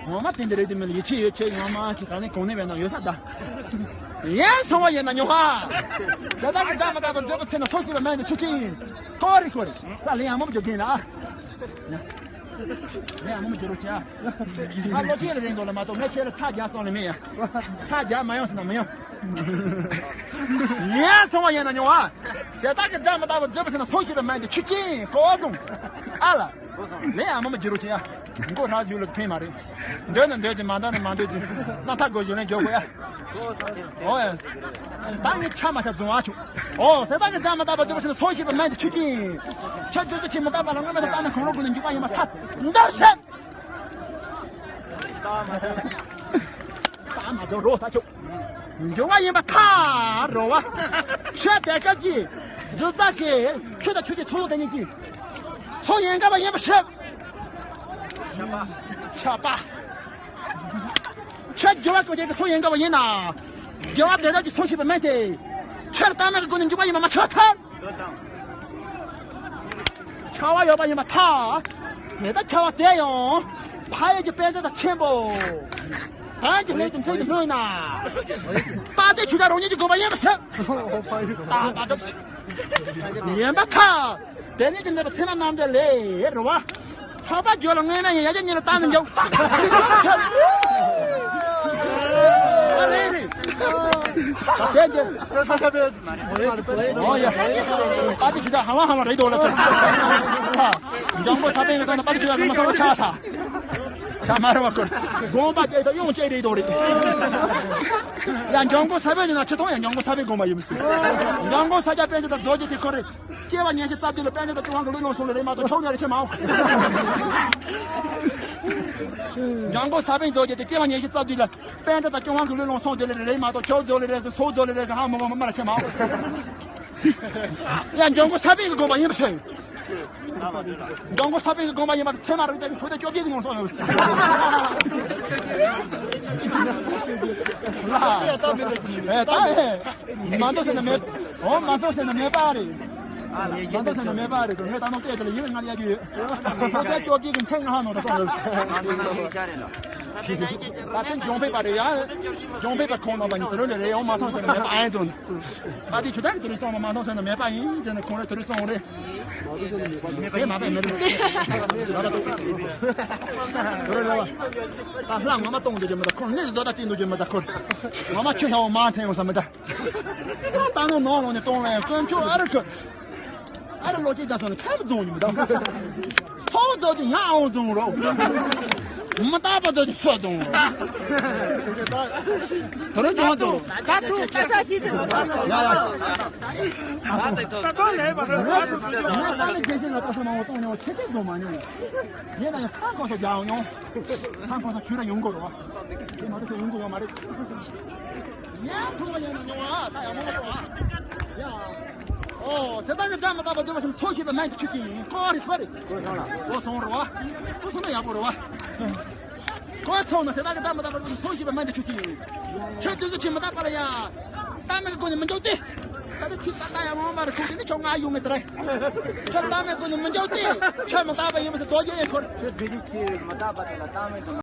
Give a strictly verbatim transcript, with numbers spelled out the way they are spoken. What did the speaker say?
ངོ་མ་དེ་འདྲ་རེད་དེ་མིན་ཡིད་ཆེས་ཡོད་ཆེ་ངོ་མ་ཁྱེད་གང་ནས་གོང་ནས་བས་ན་ཡོད་ས་ད། ཡན་སོང་བ་ཡིན་ན་ཉོ་ཧ། དེ་དག་གི་འདྲ་མི་འདྲ་བ་འདོད་པ་ཚེ་ན་སོ་སྐྱིད་པ་མེད་འདི་ཆུ་ཆེན་ཡིན། ཀོ་རི་ཀོ་རི། ས་ལེན་ཡང་མོ་མ་འཇོག་གིན་ལ། ལེན་ཡང་མོ་མ་འཇོག་རོགས་བྱ། ང་ལོ་ཆེ་ལ་རེད་འདོད་ལ་མ་གཏོགས་ངས་ཁྱེད་ལ་ཚ་རྒྱག་སོང་ལ་མེད་ཡ། ཚ་རྒྱག་མ་ཡོང་ཟེར་ན་མི་ཡོང་། ངས་སོང་བ་ཡིན་ན་ཉོ་བ། དེ་དག་གི་འདྲ་མི་འདྲ་བ་འདོད་པ་ཟེར་ན་སོ་ཤི་བ་མེད་འདི་ཆུ་ཆེན་གོ་བཟུང་། ཨ་ལ། ལེ་ཨ་མ་མ་བརྗེ་རོགས་བྱེད་ཡ། མགོ་ཧྲ་ཞུ་ལ་ཕན་མ་རེད། འདོད་ན་འདོད་ཅིང་མ་འདོད་ན་མ་འདོད་ཅིང་། སྣ་ཐག་དགོས་ཞུ་ལན་འཇོག་དགོས་ཡ། ཨོ་ཡ། ད་ངས་ཆ་མ་ཆ་བཟུང་བ་བྱུང་། ཨོ་དེ་དག་གི་འདྲ་མི་འདྲ་བ་འདོད་པ་ཟེར་ན་སོ་ཤི་བ་མེད་འདི་ཆུ་ཆེན། ཆ་འདོད་ཚུལ་ཆེ་མི་རྟག་པ་ལ་སྔོན་མ་དང་བཏང་ན་གང་རུང་དགོས་ན་འཇུག་པ་ཡིན་པ་ཐབས་འདར་ཤད། ད་མ་འགྲོ་རོགས་ས་ཆོག་འགྱུར་བ་ཡིན་པ་ཐག་རོ་བ། ཆོས་དེ་སྐབས་ཀྱི་འདི་ས་གི་ཁྱོད་དང་ཁྱོད་ཀྱི་ཐུགས་ལ་དེ་ཉིད་ཀྱི་ཚོགས་ཡན་ག་བ་ཡིན་པ་ཤེས། ཆ་པ། ཆོས་འགྱུར་བ་ཀུན་ཀྱི་ཚོགས་ཡན་ག་བ་ཡིན་ན། འགྱུར་བ་དེ་དག་གི་ཚོགས་ཤེས་པ་མེད་དེ། ཆོས་ལ་ལྟ་མེད་ཀྱི་སྒོ་ནས་འགྱུར་བ་ཡིན་པ་མ་ཆགས་ཐལ། ཆ་བ་ཡོད་པ་ཡིན་པ་ཐལ། དེ་ལྟར་ཆ་བ་དེ་ཡང་། ཕ་ཡུལ་གྱི་དཔལ་འབྱོར་དང་ཆེན་པོ། བོན་གྱི་ལྷས་ཀྱི་མཚན་གྱི་ལྷུན་ན། དཔལ་ལྡན་ཆོས་གྲགས་རང་ཉིད་ཀྱི་དགོངས་པ་ཡིན་པ་ཞིག་ད་ད་ད། ཡིན་པ་ཐལ། དེ་ནས་ཀྱི་ནད་པ་ཚད་མ་རྣམ་འགྲེལ་ལས་རེད་བ། ཐོག་པ་བརྗོད་ལ་དངོས་མེད་ཡིན་ཡ་ཡ་གཉིས་ལ་བཏང་ནས་འཇོག་ཨ་རེད་རེད། ད་དེ་འདྲ། ཨོ་ཡ། ཨ་ཏི་ཇི་ད་ཧ་ལ་ཧ་ལ་རེད་དོ་ལ་ཚོད། ཨ། འཇང་པོ་ཚ་པན་གི་ཐོག་ནས་ཨ་ཏི་ཇི་ད་ཧ་ལ་ཧ་ལ་ཆ་ཐ། ཆ་མ་རེད་བ་ཁོ། དགོངས་པ་བཅས་ད་ཡོང་བཅས་རེད་དོ་རེད། ཡ་འཇང་པོ་ཚ་པན་ནི་ན་ཆི་ཐོང་ཡ་འཇང་པོ་ཚ་པན་དགོངས་པ་ཡིན་མི་སྲིད། འཇང་པོ་ཚ་རྒྱ་པན་གི་ད་རྡོ་རྗེ་དེ་ཁོ་རེད། སྐྱེ་བ་ཉེར་བཞི་རྩ་བདུན་ལ་དཔལ་ལྡན་དང་ཀུན་དབང་གི་ལུས་ལོངས་སུ་ལ་རེད་མ་གཏོགས་ཆོག་ནི་རེད་ཆེ་མའོ། འཇང་པོ་ཚ་པན་རྡོ་རྗེ་དེ་སྐྱེ་བ་ཉེར་བཞི་རྩ་བདུན་ལ། དཔལ་ལྡན་དང་ཀུན་དབང་གི་ལུས་ལོངས་སུ་ལ་རེད་མ་གཏོགས་ཆོག་ལྡོག་ལ་རེད་སོ་ལྡོག་ལ་རེད་ཧ་མོ་མོ་མ་ལ་ཆེ་མའོ། ཡ་འཇང་པོ་ཚ་པན་གི་དགོངས་པ་ཡིན་པ་ཞིག་འཇང་པོ་ཚ་པན་གི་དགོངས་པ་ཡིན་པ་ཚད་མ་རིག་པའི་ཆོས་དེ་བཅོ་བརྒྱད་ཀྱི་ནང་སོང་ཡོད། ལ། ཨེ་ད་ཨེ། མ་འདོད་ཟེར་ན་མེད། འོ་མ་འདོད་ཟེར་ན་མེད་པ་རེད། མ་འདོད་ཟེར་ན་མེད་པ་རེད། ངས་ད་ནང་བལྟས་དེ་ལ་ཡིན་ང་ཡ་རྒྱུ་ཡོད། ད་ལྟ་བཅོ་བརྒྱད་ཀྱི་མཚན་ང་ཧ་ནོ་ད་སོང་ཡོད། ད་ཐེངས་ལྗོངས་ཕེབས་པ་རེད་ཡ། ལྗོངས་ཕེབས་པ་ཁོང་རྣམ་པ་གཉིས་དེ་རུ་ལས་རེད་ཡོང་མ་མཐོང་ཟེར་ན་མེད་པ་ཨེ་འཛོན། ད་དེ་ཆུ་ཐག་གི་དེ་རུ་སོང་བ་མ་མཐོང་ཟེར་ན་མེད་པ་ཡིན་དེ་ནི་ཁོང་རེ་དེ་རུ་སོང་རེད། དེ་མ་པའི་མེད་རེད། ད་ལྷ་ངོ་མ་གཏོང་འདོད་ཀྱི་མི་ད་ཁོ་ངས་བཟོ་ལྟ་བྱེད་འདོད་ཀྱི་མི་ད་ཁོ། ངོ་མ་ཆུ་ཤ་བ་མ་འཐེན་ཡོང་ས་མི་ད། ད་ནོ་ནོ་ལོ་ནས་གཏོང་ལ་ཡང་དཀོན་མཆོག་ཨ་རི་ཁུ། ཨ་རི་ལོ་སྐྱེས་ཀྱང་སོང་ནས་ཁ་བ་རྫོང་ཡིན་མི་འདུག་ཚོགས་རྫོགས་ཀྱི་ཡང་ཨང་རྫོང་རོ། མི་རྟག་པ་རྫོགས་ཀྱི་ཕྱོགས་རྫོང་རོ། དོ་རུང་ཀྱང་རྫོང་རོ། ད་ཐུག་ཆ་ཆ་ཅི་ཐུག་ཡ་ཡ། ད་ཐུག་ལས་པ་རོ། ད་ཐུག་ད་ནི་དགེ་བཤེས་ལ་ལྟ་ས་མང་བོ་གཏོང་མྱོང་ཆེ་ཆེ་རྫོང་མ་མྱོང་། ཡིན་ན་ཡང་ཁ་ཁོ་ས་རྒྱག་མྱོང་། ཁ་ཁོ་ས་ཁྱོད་ར་ཡོང་དགོས་རོ། དེ་མ་གཏོགས་ཁྱོད་ཡོང་དགོས་ཡོད་མ་རེད། ཡང་ཐུག་པ་ཡིན་ན་ཉོ་ཨ་ད་ཡང་མོ་མ་ཐུག་ཨ། ཡ། ཨོ་དེ་ལྟ་བུའི་འདྲ་མི་རྟག་པ་འདུལ་བ་ཞིག་ཚོགས་ཤེས་པའི་སྨན་གྱི་ཆུ་རྐྱེན་ཡིན་ཀོ་རེ་ཀོ་རེ། ཀོ་སོང་ར་བ། ཀོ་སོང་ན་ཡག་པོ་ར་བ། ཀོ་སོང་ན་དེ་ལྟ་བུའི་འདྲ་མི་རྟག་པ་འདུལ་བ་ཚོགས་ཤེས་པའི་སྨན་གྱི་ཆུ་རྐྱེན་ཡིན། ཁྱོད་འདུལ་ཚུལ་ཆེས་མི་རྟག་པ་ལ་ཡ། ལྟ་མེད་ཀྱི་སྒོ་ནས་མི་འཇོག་སྟེ། ད་ལྟ་ཁྱོད་ལྟ་ལྟ་ཡང་མ་མ་རེད་ཁོང་དེ་ནི་ཁྱོད་ང་ཡོང་ངེས་དེ་རེད། ཁྱོད་ལྟ་མེད་ཀྱི་སྒོ་ནས་མི་འཇོག་སྟེ། ཁྱོད་མི་རྟག་པ་ཡིན་པ་ཟེར་རྡོ་རྗེ་ཡིན་ཁོ་རེ། ཁྱོད་དེ་རིགས་ཀྱི་མི་རྟག་པ་དེ་ལ་ལྟ་མེད་ཀྱི།